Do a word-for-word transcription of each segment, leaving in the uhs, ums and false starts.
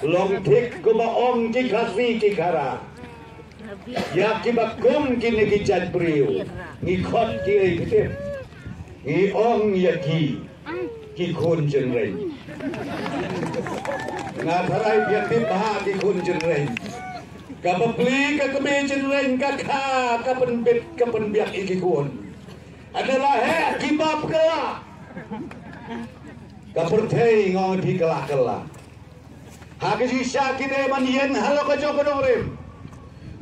Long thik kumba ong ki Khasi ki Khara. Ïa kiba kum kine ki jait briew, ngi khot ki ei ki tip. Ngi ong ïa ki, ki khun jingrein. Nga tharai phi tip bha ki khun jingrein. Ka bapli ka kmie jingrein ka kha, ka pynbit ka pynbiak ïa ki khun. Ynda la heh ki bap ka la, ka pyrthei nga ong ïa phi ka la ka la. Ha ka jingshisha ki dei ban ïeng halor ka jong ka nongrim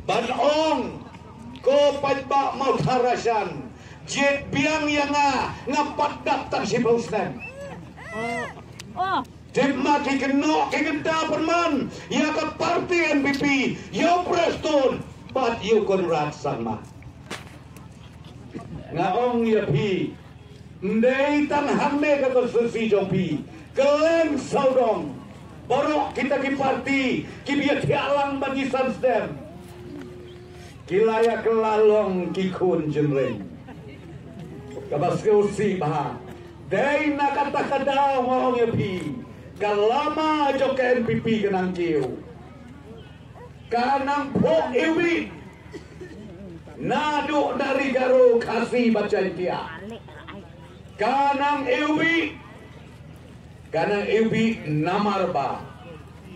ban ong, ko paidbah Mawthadraishan, jied biang ïa nga, nga pat dap tang shiphew snem. Tip ma ki kynnoh ki kynta pynman ïa ka party N P P, ïa u Prestone bad ïa u Conrad Sangma. Nga ong ïa phi, ym dei tang hangne ka konstituensi jong phi, kylleng sawdong, baroh kita ki party kiba ïathiah lang ban ïasan snem, ki la ïa kylla long ki khun jingrein. Kaba sngewsih bha, dei na kata ka daw nga ong ïa phi, ka lama jong ka N P P ka nang kiew. Ka nang phuh iwbih naduh na ri Garo, Khasi bad Jaiñtia. Ka nang iwbih, ka nang iwbih namar ba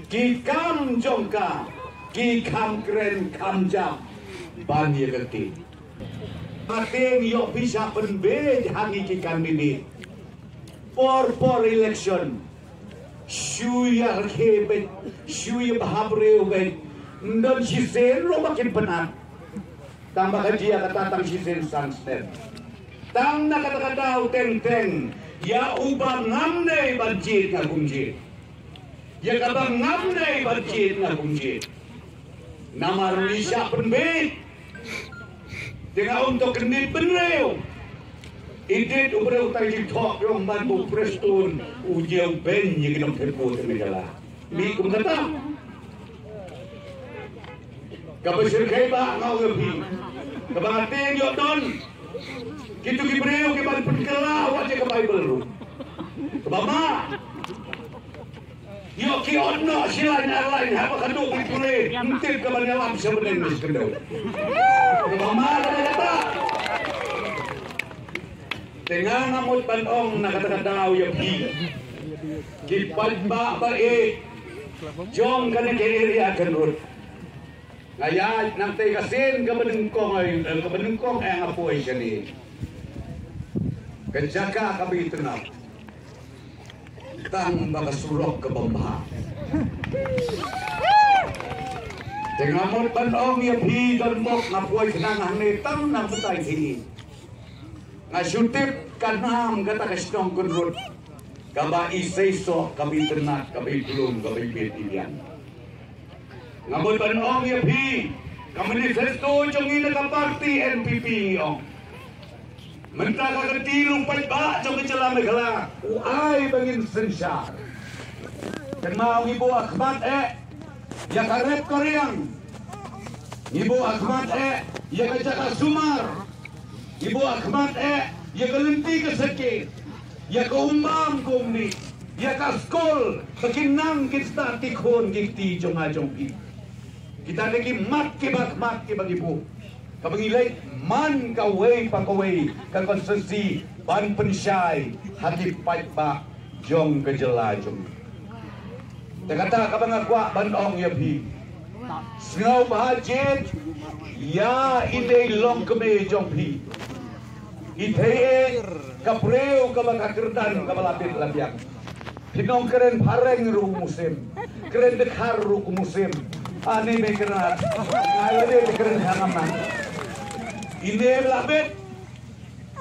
ki kam jong ka ki kham kren kham jam ban ïa ka kti. Hangtei ïoh pisa pynbeit ha ngi ki candidate. Por por election, shu ïa rkhie beit, shu ïa bha briew beit. Ym don shisien ruh ba kin pynat. Tang ba ka jia kata tang shisien san snem. Tang na kata ka daw teng teng, ïa uba ngam dei ban jied nga kum jied. Ïa kaba ngam dei ban jied nga kum jied. Namar ngi shah pynbeit. Te nga ong to kyndit bynriew. Edit u briew utai jingthok ïong ban bu Prestone u jia u beiñ ïa ki nongthep vote te me jala. Mih kum kata. Kaba shyrkhei ba nga ong ïa phi. Kaba nga tieng ïoh don. Kito ki briew ki ban pynkylla wat ïa ka Baibl ruh. Kaba ma. Ïoh ki ot noh shi lain ar lain haba ka duh ki pule. Ym tip ka ban ïalam sha bneng ne sha khyndew. Kaba ma ka dei kata. Te nga nga mut ban ong na kata ka daw ïa phi. Ki paidbah ba ïeit jong kane ka area Kynrut. Nga ïaid nangtei ka sien kaba nyngkong ai, eh, kaba nyngkong ai nga poi shane. Ka jaka kaba itynnad. Tang ba ka surok ka bym bha. Te nga mut ban ong ïa phi don bok nga poi khnang hangne tang nang batai phi. Nga shu tip ka nam kata ka shnong Kynrut. Kaba i seisoh, kaba itynnad, kaba iplum, kaba ibit ibiang. Nga mut ban ong ïa phi, ka manifesto jong ngi na ka party N P P ngi ong. Mynta ka kti ruh paidbah jong ka jylla Meghalaya u ai ba ngin synshar. Kynmaw ngi buh khmat eh ïa ka rep ka riang. Ngi buh khmat eh ïa ka jaka sumar. Ngi buh khmat eh ïa ka lynti ka sakit. Ïa ka umbam ka umdih, ïa ka skul, ba kin nang kin stad ki khun ki kti jong nga jong phi. Kita dei ki mat kiba khmat kiba ngi buh. Kaba ngi leit man kawei pa kawei ka konstituensi ban pynshai ha ki paidbah jong ka jylla jong ngi. Te kata kaba nga kwah ban ong ïa phi. Sngewbha jied ïa ine i longkmie jong phi. I thei eh ka briew kaba ka kyrdan kaba la bit la biang. Phi nong kren phareng ruh u musim. Kren dkhar ruh u musim. Ani me kren. Ngai lade te kren ha ngam nang. Ine la bit.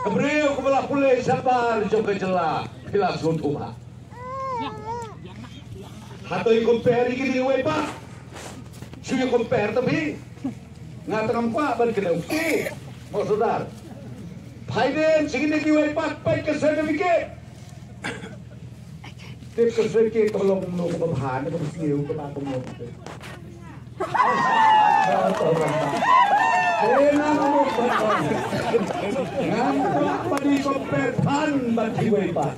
Ka briew kaba la pule shabar jong ka jylla. Phi la sngewthuh ha. Hato i compare i kine kiwei pat? Shu i compare to phi. Nga tang kwah ban kdew. Ki mo sodar. Phaiden shu kine kiwei pat peit ka certificate. Tip ka certificate ka long no ka bha ne ka sniew ka ba ka mo. Nga kwah ban i compare phan ban kiwei pat.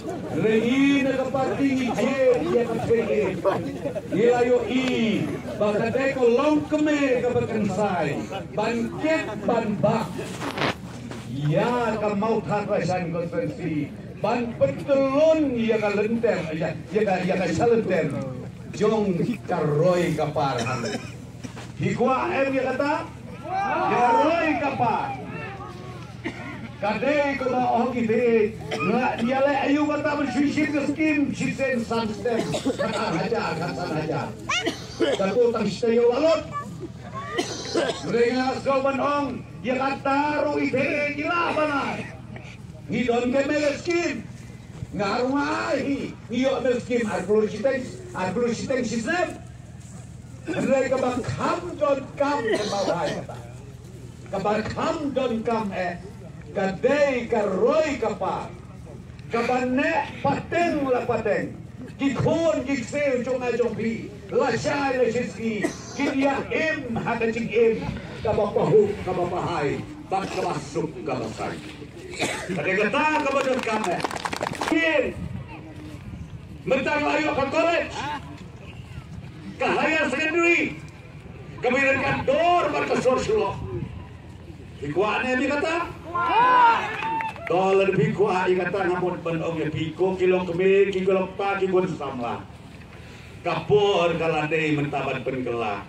Hynrei ngi na ka party ngi jied ïa ka pyrthei. Ngi la ïohi ba ka dei ka longkmie kaba kynsai ban kit ban bak ïa ka Mawthadraishan constituency ban pyntylun ïa ka lyntem, ïa, ïa ka, ïa ka shalynter jong ka roi ka par hangne. Phi kwah em ïa kata? Ïa ka roi ka par. Ka dei kaba ong ki te, nga ïaleh aïu kata ban shu shim ka skim shisien san stem, khatsan hajar, khatsan hajar. Kato tang shi taïew la lut. Hynrei nga sngew ban ong ïa kata ruh i te ki lah ban ai. Ngi don ka M L A skim. Nga ruh nga ai hi. Ngi ïoh M L A skim arphew shiteng, arphew shiteng shisnem. Hynrei kaba kham donkam eh, ba wai kata. Kaba kham donkam eh ka dei ka roi ka par kaba neh pateng la pateng. Ki khun ki ksiew jong nga jong phi lashai lashisngi kin ïa im ha ka jingim kaba pahuh kaba pahai bad kaba suk kaba sai. Ka dei kata kaba donkam eh. Kin mynta la ïoh ka college, ka higher secondary, kaba ïaid ka dor bad ka sor shlok. Phi kwah ne em ïa kata? To lada phi kwah ïa kata nga mut ban ong ïa phi ko ki longkmie, ki longpa, ki khun samla. Ka por ka la dei mynta ban pynkylla.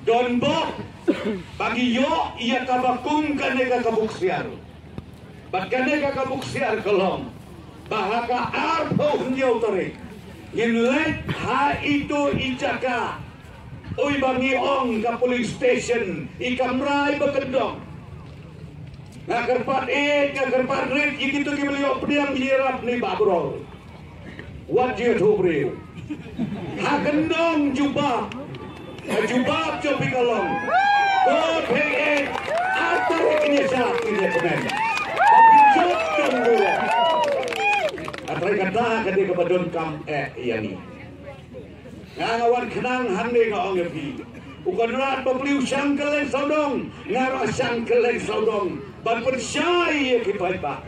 Don bok ba ngi ïoh ïa kaba kum kane ka kabu ksiar. Bad kane ka kabu ksiar ka long ba ha ka arphew hynñiew tarik ngin leit ha itu i jaka, ui ba ngi ong ka polling station, i kamra iba kyndong. Nga kyrpad ïeit, nga kyrpad rit ïa kito kiba la ïoh pdiang ïarap ne Bah Brol. Wat ïathuh briew. Ha kyndong jubab. Ka jubab jong phi ka long, ko phi ïeit, ar tarik ngin ïa shad, ngin ïa kmen. Ba phin jop jong burom. Hynrei kata ka dei kaba donkam eh ïa ngi. Nga, nga wan khnang hangne nga ong ïa phi. U Conrad Bapli u shang kylleng sawdong, nga ruh shang kylleng sawdong ban pynshai ïa ki paidbah.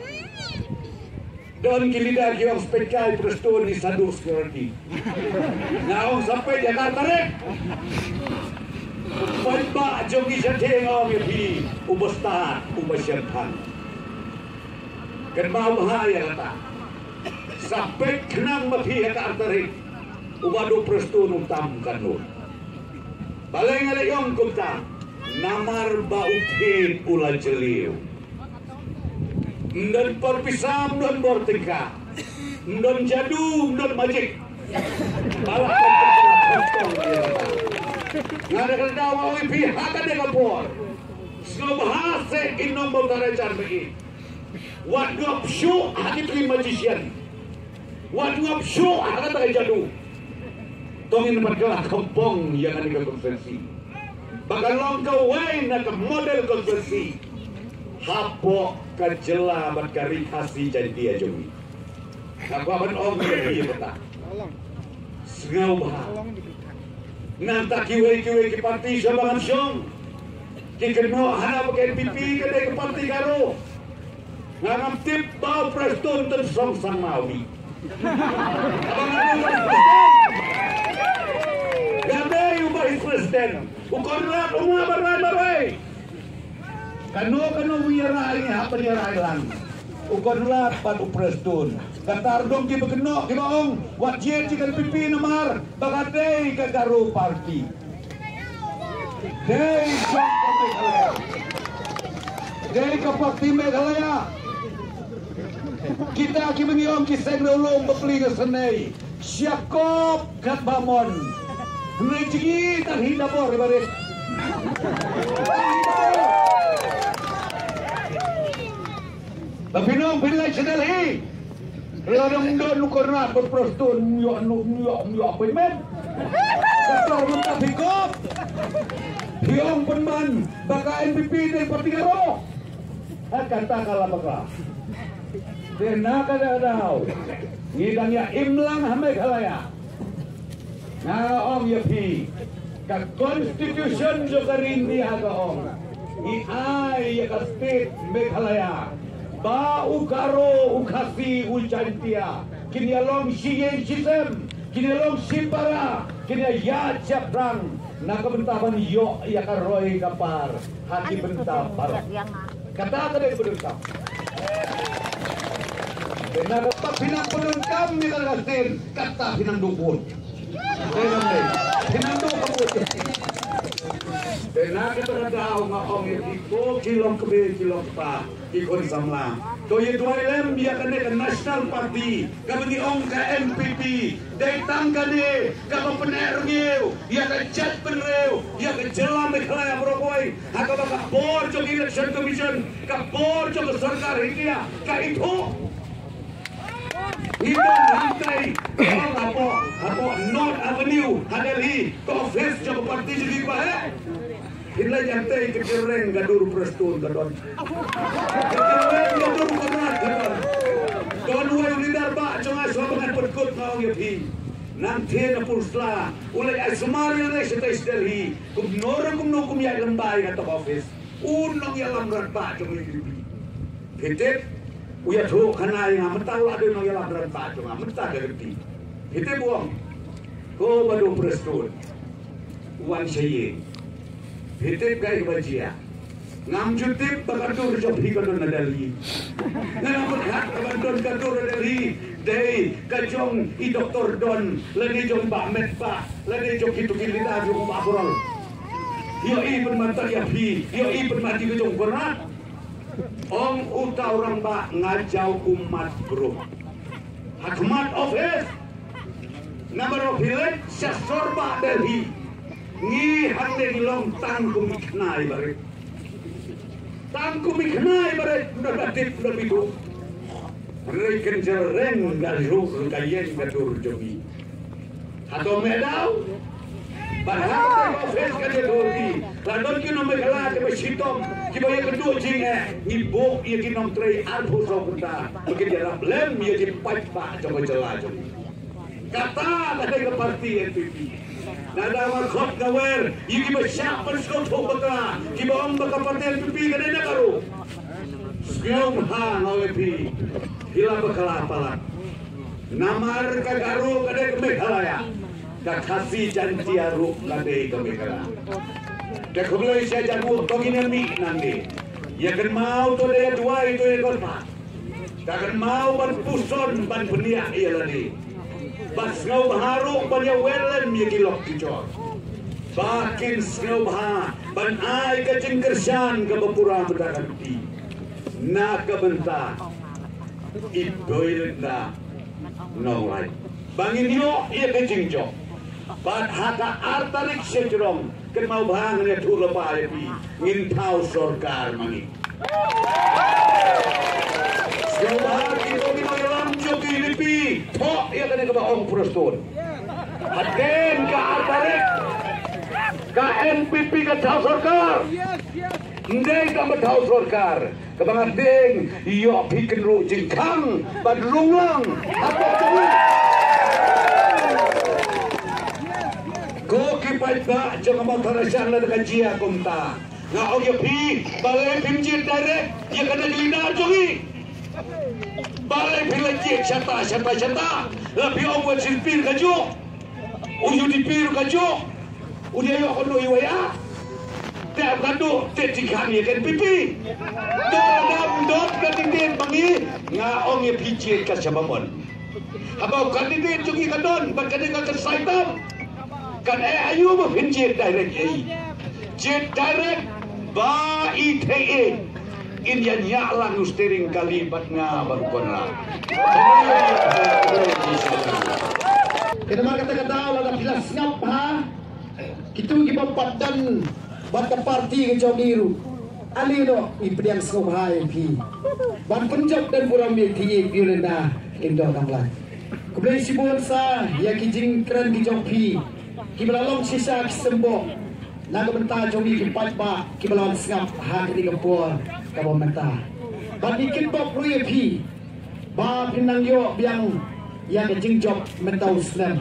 Don ki leader ki ong spek kai Prestone i sa duh security. Nga ong sa peit ïa ka tarik. Paidbah jong ngi shatei, nga ong ïa phi, uba stad, uba shemphang. Kynmaw bha ïa kata. Sa peit khnang ma phi ha ka ar tarik. Uba duh Prestone u tam katno. Balei nga la ong kumta? Namar ba u thied u la jylliew. Ym don por pisa, ym don bor tyngka, ym don jadu, ym don magic. Ba la, nga da kata nga ong ïa phi ha kane ka por. Sngewbha seh ki nong Mawthadraishan ba ïeit. Wat ngop shuh ha ki three magician. Wat ngop shuh ha kata ka jadu. To ngin pat kylla kyrpang ïa kane ka constituency ba kan long kawei na ka model constituency hapoh ka jylla bad ka ri Khasi Jaiñtia jong ngi. Nga kwah ban ong ïa phi ïa kata. Sngewbha. Nangta kiwei kiwei ki parti sha ba ngan shong, ki kynnoh hana ba ka N P P ka dei ka parti Garo. Nga ngam tip ba u Prestone u song sang ma u. Haba nga dei u Vice President, nga dei u Vice President. U Conrad u nga barai barai. Kano kano u ïarai, ngi hap ban ïarai lang. U Conrad bad u Prestone. Kata ruh don kiba kynnoh kiba ong, wat jied ïa ka N P P namar ba ka dei ka Garo party. Dei jong ka Meghalaya. Dei ka party Meghalaya. Kita kiba ngi ong ki seng riewlum bapli ka seng nei. Sha kop kat ba mon. Hynrei jngi tang hi da bor i barit. Ba phin ong phin leit sha Delhi. Lada ym don u Conrad bad Prestone ym ïoh, ym ïoh, ym ïoh appointment. Ka tor mynta phi kop. Phi ong pynban ba ka N P P dei party Garo. Ha kata ka la bakla. Te na kata ka daw ngi dang ïa im lang ha Meghalaya. Nga ong ïa phi, ka constitution jong ka ri India ka ong, ngi ai ïa ka state Meghalaya Ba u Garo, u Khasi, u Jaintia kin ïa long shi ïing shi sem, kin ïa long shi para, kin ïa ïaid shaphrang na ka bynta ban ïoh ïa ka roi ka par ha ki bynta baroh. Kata ka dei ka bynta. Te na kata phi nang pyndonkam ïa ka sien, kata phi nang duh bun. Te nang dei, phi nang duh ka bun. Te na kata ka daw nga ong ïa phi, ko ki long kmie ki long kpa, ki khun samla, to ïa duwai lem ïa kane ka National Party kaba ngi ong ka N P P. Dei tang kane kaba pyneh rngiew ïa ka jaitbynriew, ïa ka jylla Meghalaya baroh kawei. Ha kaba ka bor jong Election Commission, ka bor jong ka sorkar India ka ithuh. Ngi don hangtai, hapoh, hapoh North Avenue ha Delhi, ka office jong ka party jong ngi ba heh. Hynrei hangtai ka jyrngam ka dur Prestone ka don. Ka jyrngam ka dur Conrad ka don. Don uwei u leader ba jong nga shuwa ba ngan pynkut nga ong ïa phi. Nangtei na pulsla u leit ai sumar ïa lei shatai sha Delhi. Kumno ruh kumno kum ïa lem bai ka top office. U nongïalam rangbah jong ngi. Phi tip, u ïathuh khana ïa nga mynta u la dei nongïalam rangbah jong nga mynta ka kynti. Phi tip u ong, ko Bah Prestone, wan sha ïing. Phi tip kaei kaba jia? Ngam ju tip ba ka dur jong phi ka don na Delhi. Nga la pyrkhat kaba don ka dur na Delhi dei ka jong i Doktor Don, lane jong Bah Metbah, lane jong kito ki leader jong Bah Burom. Ïohi pynmynta ïa phi, ïohi pynmynta ïa ka jong Conrad. Ong uta u rangbah, nga jaw ummat bro. Ha khmat office na baroh phi leit sha sor Bah Delhi. Ngi hangne ngi long tang kum i khnai barit. Tang kum i khnai barit, na ba tip na bitu. Rei ken jyrngam ka ruh ka ïeng ka dur jong ngi. Hato me daw? Bad ha ka office ka jong ki la don ki nong Meghalaya kiba shitom, kiba ïakynduh jingeh, ngi buh ïa ki nongtrei arphew saw kynta ba kin ïarap lem ïa ki paidbah jong ka jylla jong ngi. Kata ka dei ka party N P P. Lada nga khot nga wer ïa kiba shah pynsngewthuh bakla, kiba ong ba ka party N P P ka dei na ka ruh. Sngewbha nga ong ïa phi, phi la bakla palat. Namar ka Garo ka dei ka Meghalaya, ka Khasi Jaintia ruh ka dei ka Meghalaya. Te khublei shihajar nguh, to ngin ïa mih nangne. Ïa kynmaw to da ïa duwai, to ïa kyrpad. Ka kynmaw ban puson ban pynïaid ïa lade. Ba sngewbha ruh ban ïa wer lem ïa ki lok ki jor. Ba kin sngewbha ban ai ka jingkyrshan kaba pura mynta ka kynti. Na ka bynta i Doilinda Nonglait. Ba ngin ïoh ïa ka jingjop. Bad ha ka ar tarik Shajrong, kynmaw bha ngan ïathuh lypa ïa phi, ngin thaw sorkar ma ngi. Sngewbha kito ki nongïalam jong ka U D P, thoh ïa kane kaba ong Prestone. Hadien ka ar tarik ka N P P ka thaw sorkar. Ym dei tang ba thaw sorkar, kaba nga tieng ïoh phi kynruh jingkhang bad rung lang. Hato jong ngi, ko ki paidbah jong ka Mawthadraishan, lada ka jia kumta, nga ong ïa phi, balei phim jied direct ïa kane ka leader jong ngi? Balei phi la jied shata shata shata? La phi ong wat shisien phi ka juh. U U D P ruh ka juh. U dei ïoh kano ïa u ïa. Te ka duh te jingkhang ïa ka N P P. Dok dam dok ka ding ding ma ngi. Nga ong ïa phi jied ka sha ba mon. Haba u candidate jong ngi ka don bad ka dei ka kyrsai tam. Kan eh aïu ba phin jied direct ïa i. Jied direct ba i thei i. In ïa ñiah lang u steering kali bad nga bad u Conrad. Kane namar kata ka daw lada phi la sngap ha kito kiba pat don bad ka party ka jong ngi ruh, ale noh ngi pdiang sngewbha ïa phi ban pynjop don burom ïa phi, ïa phi Linda Lyngdoh Nonglait. Khublei shibun sa ïa ki jingkren ki jong phi kiba la long shisha ki symboh na ka bynta jong ngi ki paidbah kiba la wan sngap ha kane ka por kaba mynta. Bad ngi kitbok ruh ïa phi ba phin nang ïoh biang ïa ka jingjop mynta u snem.